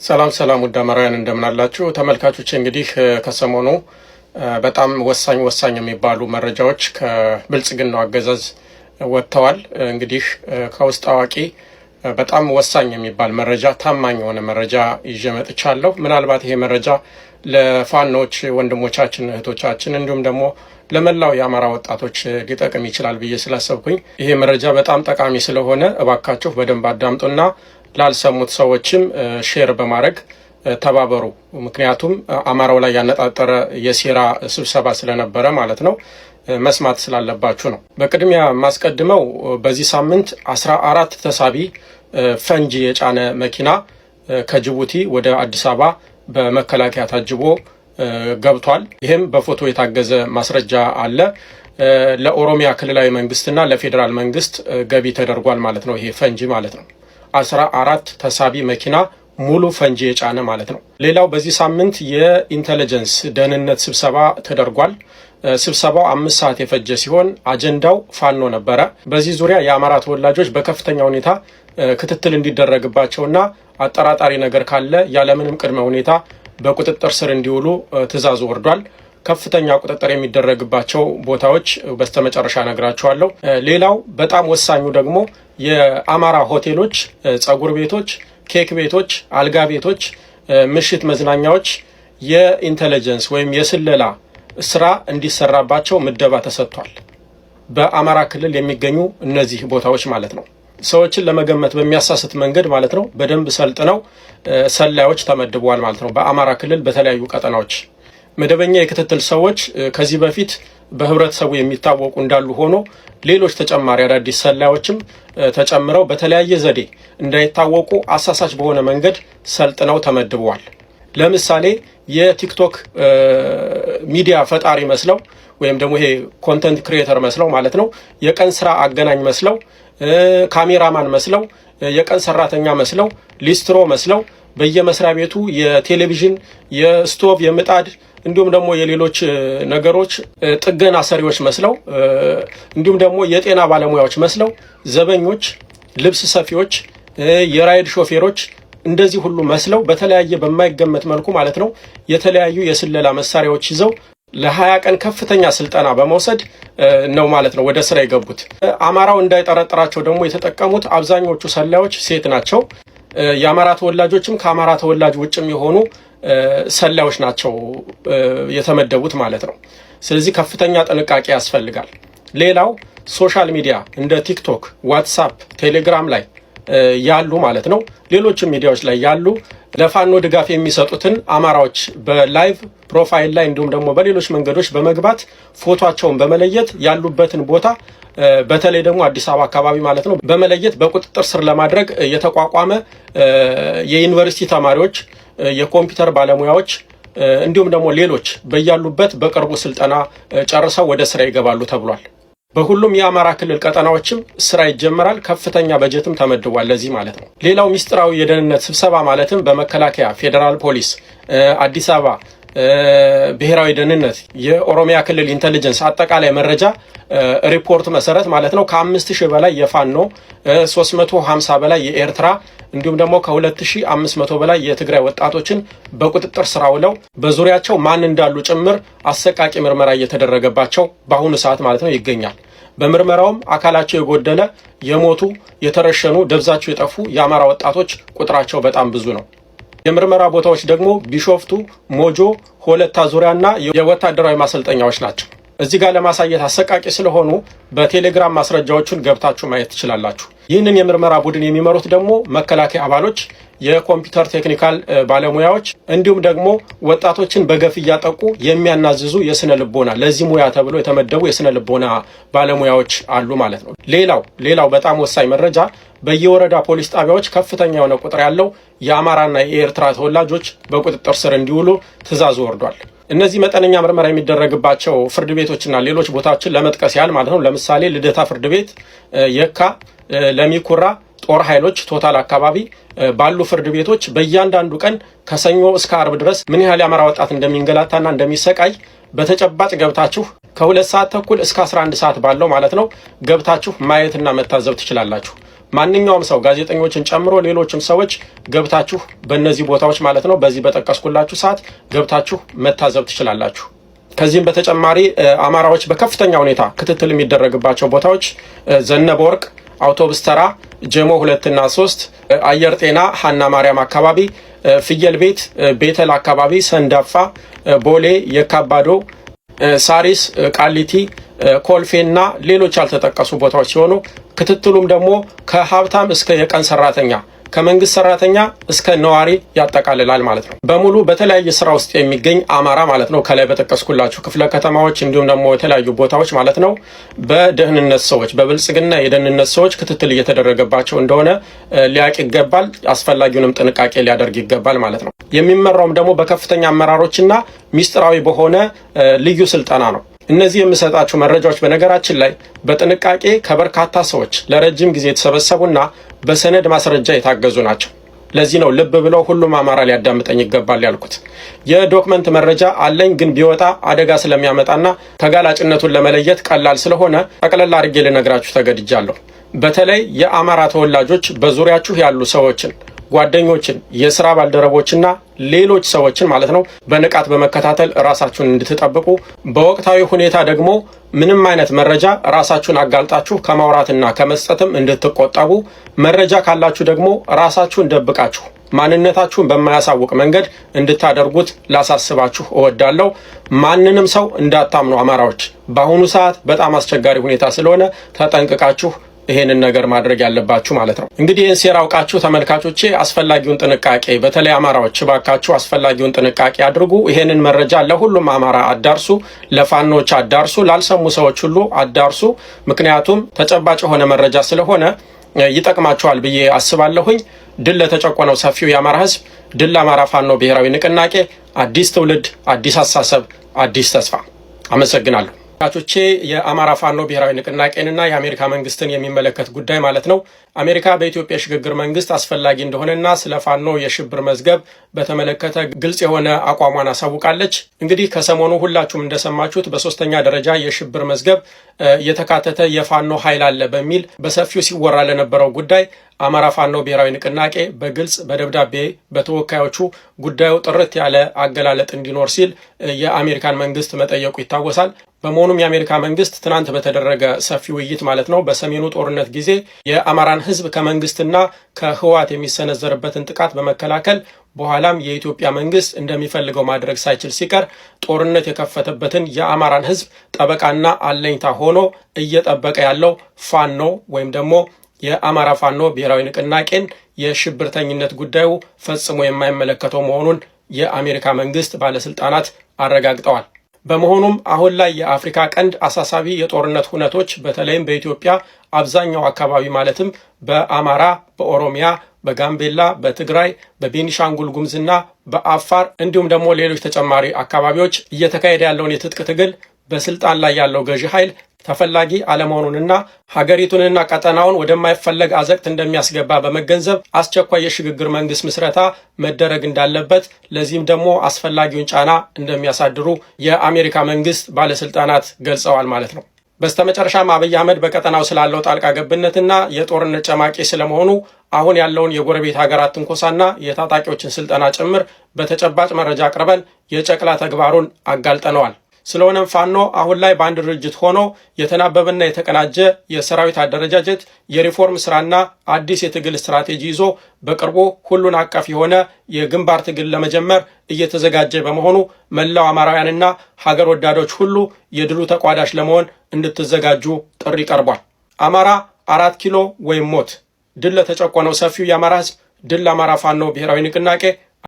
ሰላም ሰላም፣ ውድ አማራውያን እንደምናላችሁ ተመልካቾች። እንግዲህ ከሰሞኑ በጣም ወሳኝ ወሳኝ የሚባሉ መረጃዎች ከብልጽግናው አገዛዝ ወጥተዋል። እንግዲህ ከውስጥ አዋቂ በጣም ወሳኝ የሚባል መረጃ፣ ታማኝ የሆነ መረጃ ይዤ መጥቻለሁ። ምናልባት ይሄ መረጃ ለፋኖች ወንድሞቻችን፣ እህቶቻችን እንዲሁም ደግሞ ለመላው የአማራ ወጣቶች ሊጠቅም ይችላል ብዬ ስላሰብኩኝ ይሄ መረጃ በጣም ጠቃሚ ስለሆነ እባካችሁ በደንብ አዳምጡና ላልሰሙት ሰዎችም share በማድረግ ተባበሩ። ምክንያቱም አማራው ላይ ያነጣጠረ የሴራ ስብሰባ ስለነበረ ማለት ነው፣ መስማት ስላለባችሁ ነው። በቅድሚያ የማስቀድመው በዚህ ሳምንት 14 ተሳቢ ፈንጂ የጫነ መኪና ከጅቡቲ ወደ አዲስ አበባ በመከላከያ ታጅቦ ገብቷል። ይህም በፎቶ የታገዘ ማስረጃ አለ። ለኦሮሚያ ክልላዊ መንግስትና ለፌዴራል መንግስት ገቢ ተደርጓል ማለት ነው። ይሄ ፈንጂ ማለት ነው። 14 ተሳቢ መኪና ሙሉ ፈንጂ የጫነ ማለት ነው። ሌላው በዚህ ሳምንት የ intelligence ደህንነት ስብሰባ ተደርጓል። ስብሰባው 5 ሰዓት የፈጀ ሲሆን አጀንዳው ፋኖ ነበረ። በዚህ ዙሪያ የአማራ ተወላጆች በከፍተኛ ሁኔታ ክትትል እንዲደረግባቸውና አጠራጣሪ ነገር ካለ ያለምንም ቅድመ ሁኔታ በቁጥጥር ስር እንዲውሉ ትዕዛዝ ወርዷል። ከፍተኛ ቁጥጥር የሚደረግባቸው ቦታዎች በስተመጨረሻ ነግራችኋለሁ። ሌላው በጣም ወሳኙ ደግሞ የአማራ ሆቴሎች፣ ጸጉር ቤቶች፣ ኬክ ቤቶች፣ አልጋ ቤቶች፣ ምሽት መዝናኛዎች የ intelligence ወይም የስለላ ስራ እንዲሰራባቸው ምደባ ተሰጥቷል። በአማራ ክልል የሚገኙ እነዚህ ቦታዎች ማለት ነው። ሰዎችን ለመገመት በሚያሳስት መንገድ ማለት ነው። በደንብ ሰልጥነው ሰላዮች ተመድበዋል ማለት ነው። በአማራ ክልል በተለያዩ ቀጠናዎች መደበኛ የክትትል ሰዎች ከዚህ በፊት በህብረተሰቡ የሚታወቁ እንዳሉ ሆኖ ሌሎች ተጨማሪ አዳዲስ ሰላዮችም ተጨምረው በተለያየ ዘዴ እንዳይታወቁ አሳሳች በሆነ መንገድ ሰልጥነው ተመድበዋል። ለምሳሌ የቲክቶክ ሚዲያ ፈጣሪ መስለው ወይም ደግሞ ይሄ content creator መስለው ማለት ነው፣ የቀን ስራ አገናኝ መስለው፣ ካሜራማን መስለው፣ የቀን ሰራተኛ መስለው፣ ሊስትሮ መስለው፣ በየመስሪያ ቤቱ የቴሌቪዥን፣ የስቶቭ፣ የምጣድ እንዲሁም ደግሞ የሌሎች ነገሮች ጥገና ሰሪዎች መስለው፣ እንዲሁም ደግሞ የጤና ባለሙያዎች መስለው፣ ዘበኞች፣ ልብስ ሰፊዎች፣ የራይድ ሾፌሮች እንደዚህ ሁሉ መስለው በተለያየ በማይገመት መልኩ ማለት ነው የተለያዩ የስለላ መሳሪያዎች ይዘው ለ20 ቀን ከፍተኛ ስልጠና በመውሰድ ነው ማለት ነው ወደ ስራ የገቡት። አማራው እንዳይጠረጥራቸው ደግሞ የተጠቀሙት አብዛኞቹ ሰላዮች ሴት ናቸው። የአማራ ተወላጆችም ከአማራ ተወላጅ ውጭም የሆኑ ሰላዮች ናቸው የተመደቡት ማለት ነው። ስለዚህ ከፍተኛ ጥንቃቄ ያስፈልጋል። ሌላው social media እንደ ቲክቶክ፣ ዋትሳፕ፣ ቴሌግራም ላይ ያሉ ማለት ነው፣ ሌሎችም ሚዲያዎች ላይ ያሉ ለፋኖ ድጋፍ የሚሰጡትን አማራዎች በ live profile ላይ እንዲሁም ደግሞ በሌሎች መንገዶች በመግባት ፎቷቸውን በመለየት ያሉበትን ቦታ፣ በተለይ ደግሞ አዲስ አበባ አካባቢ ማለት ነው፣ በመለየት በቁጥጥር ስር ለማድረግ የተቋቋመ የዩኒቨርሲቲ ተማሪዎች፣ የኮምፒውተር ባለሙያዎች እንዲሁም ደግሞ ሌሎች በያሉበት በቅርቡ ስልጠና ጨርሰው ወደ ስራ ይገባሉ ተብሏል። በሁሉም የአማራ ክልል ቀጠናዎችም ስራ ይጀመራል። ከፍተኛ በጀትም ተመድቧል ለዚህ ማለት ነው። ሌላው ሚስጥራዊ የደህንነት ስብሰባ ማለትም በመከላከያ፣ ፌዴራል ፖሊስ፣ አዲስ አበባ ብሔራዊ ደህንነት፣ የኦሮሚያ ክልል intelligence አጠቃላይ መረጃ ሪፖርት መሰረት ማለት ነው ከ5000 በላይ የፋኖ፣ 350 በላይ የኤርትራ እንዲሁም ደግሞ ከ2500 በላይ የትግራይ ወጣቶችን በቁጥጥር ስር አውለው በዙሪያቸው ማን እንዳሉ ጭምር አሰቃቂ ምርመራ እየተደረገባቸው በአሁኑ ሰዓት ማለት ነው ይገኛል። በምርመራውም አካላቸው የጎደለ፣ የሞቱ፣ የተረሸኑ፣ ደብዛቸው የጠፉ የአማራ ወጣቶች ቁጥራቸው በጣም ብዙ ነው። የምርመራ ቦታዎች ደግሞ ቢሾፍቱ፣ ሞጆ፣ ሆለታ ዙሪያና የወታደራዊ ማሰልጠኛዎች ናቸው። እዚህ ጋር ለማሳየት አሰቃቂ ስለሆኑ በቴሌግራም ማስረጃዎቹን ገብታችሁ ማየት ትችላላችሁ። ይህንን የምርመራ ቡድን የሚመሩት ደግሞ መከላከያ አባሎች፣ የኮምፒውተር technical ባለሙያዎች እንዲሁም ደግሞ ወጣቶችን በገፍ እያጠቁ የሚያናዝዙ የስነ ልቦና ለዚህ ሙያ ተብሎ የተመደቡ የስነ ልቦና ባለሙያዎች አሉ ማለት ነው። ሌላው በጣም ወሳኝ መረጃ በየወረዳ ፖሊስ ጣቢያዎች ከፍተኛ የሆነ ቁጥር ያለው የአማራና የኤርትራ ተወላጆች በቁጥጥር ስር እንዲውሉ ትዕዛዝ ወርዷል። እነዚህ መጠነኛ ምርመራ የሚደረግባቸው ፍርድ ቤቶችና ሌሎች ቦታዎችን ለመጥቀስ ያህል ማለት ነው። ለምሳሌ ልደታ ፍርድ ቤት፣ የካ፣ ለሚኩራ፣ ጦር ኃይሎች፣ ቶታል አካባቢ ባሉ ፍርድ ቤቶች በእያንዳንዱ ቀን ከሰኞ እስከ አርብ ድረስ ምን ያህል የአማራ ወጣት እንደሚንገላታና እንደሚሰቃይ በተጨባጭ ገብታችሁ ከ2 ሰዓት ተኩል እስከ 11 ሰዓት ባለው ማለት ነው ገብታችሁ ማየትና መታዘብ ትችላላችሁ። ማንኛውም ሰው ጋዜጠኞችን ጨምሮ ሌሎችም ሰዎች ገብታችሁ በእነዚህ ቦታዎች ማለት ነው በዚህ በጠቀስኩላችሁ ሰዓት ገብታችሁ መታዘብ ትችላላችሁ። ከዚህም በተጨማሪ አማራዎች በከፍተኛ ሁኔታ ክትትል የሚደረግባቸው ቦታዎች ዘነበ ወርቅ፣ አውቶቡስ ተራ፣ ጀሞ 2ና 3፣ አየር ጤና፣ ሀና ማርያም አካባቢ፣ ፍየል ቤት፣ ቤተል አካባቢ፣ ሰንዳፋ፣ ቦሌ፣ የካባዶ፣ ሳሪስ፣ ቃሊቲ፣ ኮልፌና ሌሎች ያልተጠቀሱ ቦታዎች ሲሆኑ ክትትሉም ደግሞ ከሀብታም እስከ የቀን ሰራተኛ፣ ከመንግስት ሰራተኛ እስከ ነዋሪ ያጠቃልላል ማለት ነው። በሙሉ በተለያየ ስራ ውስጥ የሚገኝ አማራ ማለት ነው። ከላይ በጠቀስኩላችሁ ክፍለ ከተማዎች እንዲሁም ደግሞ የተለያዩ ቦታዎች ማለት ነው በደህንነት ሰዎች፣ በብልጽግና የደህንነት ሰዎች ክትትል እየተደረገባቸው እንደሆነ ሊያቅ ይገባል። አስፈላጊውንም ጥንቃቄ ሊያደርግ ይገባል ማለት ነው። የሚመራውም ደግሞ በከፍተኛ አመራሮችና ሚስጥራዊ በሆነ ልዩ ስልጠና ነው። እነዚህ የምሰጣችሁ መረጃዎች በነገራችን ላይ በጥንቃቄ ከበርካታ ሰዎች ለረጅም ጊዜ የተሰበሰቡና በሰነድ ማስረጃ የታገዙ ናቸው። ለዚህ ነው ልብ ብለው ሁሉም አማራ ሊያዳምጠኝ ይገባል ያልኩት። የ document መረጃ አለኝ፣ ግን ቢወጣ አደጋ ስለሚያመጣና ተጋላጭነቱን ለመለየት ቀላል ስለሆነ ጠቅለል አድርጌ ልነግራችሁ ተገድጃለሁ። በተለይ የአማራ ተወላጆች በዙሪያችሁ ያሉ ሰዎችን፣ ጓደኞችን፣ የስራ ባልደረቦችና ሌሎች ሰዎችን ማለት ነው በንቃት በመከታተል ራሳችሁን እንድትጠብቁ፣ በወቅታዊ ሁኔታ ደግሞ ምንም አይነት መረጃ ራሳችሁን አጋልጣችሁ ከማውራትና ከመስጠትም እንድትቆጠቡ፣ መረጃ ካላችሁ ደግሞ ራሳችሁን ደብቃችሁ ማንነታችሁን በማያሳውቅ መንገድ እንድታደርጉት ላሳስባችሁ እወዳለሁ። ማንንም ሰው እንዳታምኑ አማራዎች። በአሁኑ ሰዓት በጣም አስቸጋሪ ሁኔታ ስለሆነ ተጠንቅቃችሁ ይሄንን ነገር ማድረግ ያለባችሁ ማለት ነው። እንግዲህ ይህን ሴራ አውቃችሁ ተመልካቾቼ አስፈላጊውን ጥንቃቄ፣ በተለይ አማራዎች እባካችሁ አስፈላጊውን ጥንቃቄ አድርጉ። ይሄንን መረጃ ለሁሉም አማራ አዳርሱ፣ ለፋኖች አዳርሱ፣ ላልሰሙ ሰዎች ሁሉ አዳርሱ። ምክንያቱም ተጨባጭ የሆነ መረጃ ስለሆነ ይጠቅማችኋል ብዬ አስባለሁኝ። ድል ለተጨቆነው ሰፊው የአማራ ሕዝብ፣ ድል ለአማራ ፋኖ ብሔራዊ ንቅናቄ። አዲስ ትውልድ፣ አዲስ አስተሳሰብ፣ አዲስ ተስፋ። አመሰግናለሁ። ተመልካቾቼ፣ የአማራ ፋኖ ብሔራዊ ንቅናቄንና የአሜሪካ መንግስትን የሚመለከት ጉዳይ ማለት ነው። አሜሪካ በኢትዮጵያ የሽግግር መንግስት አስፈላጊ እንደሆነና ስለ ፋኖ የሽብር መዝገብ በተመለከተ ግልጽ የሆነ አቋሟን አሳውቃለች። እንግዲህ ከሰሞኑ ሁላችሁም እንደሰማችሁት በሶስተኛ ደረጃ የሽብር መዝገብ የተካተተ የፋኖ ኃይል አለ በሚል በሰፊው ሲወራ ለነበረው ጉዳይ አማራ ፋኖ ብሔራዊ ንቅናቄ በግልጽ በደብዳቤ በተወካዮቹ ጉዳዩ ጥርት ያለ አገላለጥ እንዲኖር ሲል የአሜሪካን መንግስት መጠየቁ ይታወሳል። በመሆኑም የአሜሪካ መንግስት ትናንት በተደረገ ሰፊ ውይይት ማለት ነው በሰሜኑ ጦርነት ጊዜ የአማራን ሕዝብ ከመንግስትና ከህወሓት የሚሰነዘርበትን ጥቃት በመከላከል በኋላም የኢትዮጵያ መንግስት እንደሚፈልገው ማድረግ ሳይችል ሲቀር ጦርነት የከፈተበትን የአማራን ሕዝብ ጠበቃና አለኝታ ሆኖ እየጠበቀ ያለው ፋኖ ወይም ደግሞ የአማራ ፋኖ ብሔራዊ ንቅናቄን የሽብርተኝነት ጉዳዩ ፈጽሞ የማይመለከተው መሆኑን የአሜሪካ መንግስት ባለስልጣናት አረጋግጠዋል። በመሆኑም አሁን ላይ የአፍሪካ ቀንድ አሳሳቢ የጦርነት ሁነቶች በተለይም በኢትዮጵያ አብዛኛው አካባቢ ማለትም በአማራ፣ በኦሮሚያ፣ በጋምቤላ፣ በትግራይ፣ በቤኒሻንጉል ጉሙዝና በአፋር እንዲሁም ደግሞ ሌሎች ተጨማሪ አካባቢዎች እየተካሄደ ያለውን የትጥቅ ትግል በስልጣን ላይ ያለው ገዢ ኃይል ተፈላጊ አለመሆኑንና ሀገሪቱንና ቀጠናውን ወደማይፈለግ አዘቅት እንደሚያስገባ በመገንዘብ አስቸኳይ የሽግግር መንግስት ምስረታ መደረግ እንዳለበት፣ ለዚህም ደግሞ አስፈላጊውን ጫና እንደሚያሳድሩ የአሜሪካ መንግስት ባለስልጣናት ገልጸዋል ማለት ነው። በስተመጨረሻም አብይ አህመድ በቀጠናው ስላለው ጣልቃ ገብነትና የጦርነት ጨማቂ ስለመሆኑ፣ አሁን ያለውን የጎረቤት ሀገራት ትንኮሳና የታጣቂዎችን ስልጠና ጭምር በተጨባጭ መረጃ አቅርበን የጨቅላ ተግባሩን አጋልጠነዋል። ስለሆነም ፋኖ አሁን ላይ በአንድ ድርጅት ሆኖ የተናበበና የተቀናጀ የሰራዊት አደረጃጀት፣ የሪፎርም ስራና አዲስ የትግል ስትራቴጂ ይዞ በቅርቡ ሁሉን አቀፍ የሆነ የግንባር ትግል ለመጀመር እየተዘጋጀ በመሆኑ መላው አማራውያንና ሀገር ወዳዶች ሁሉ የድሉ ተቋዳሽ ለመሆን እንድትዘጋጁ ጥሪ ቀርቧል። አማራ 4 ኪሎ ወይም ሞት! ድል ለተጨቆነው ሰፊው የአማራ ህዝብ፣ ድል ለአማራ ፋኖ ብሔራዊ ንቅናቄ።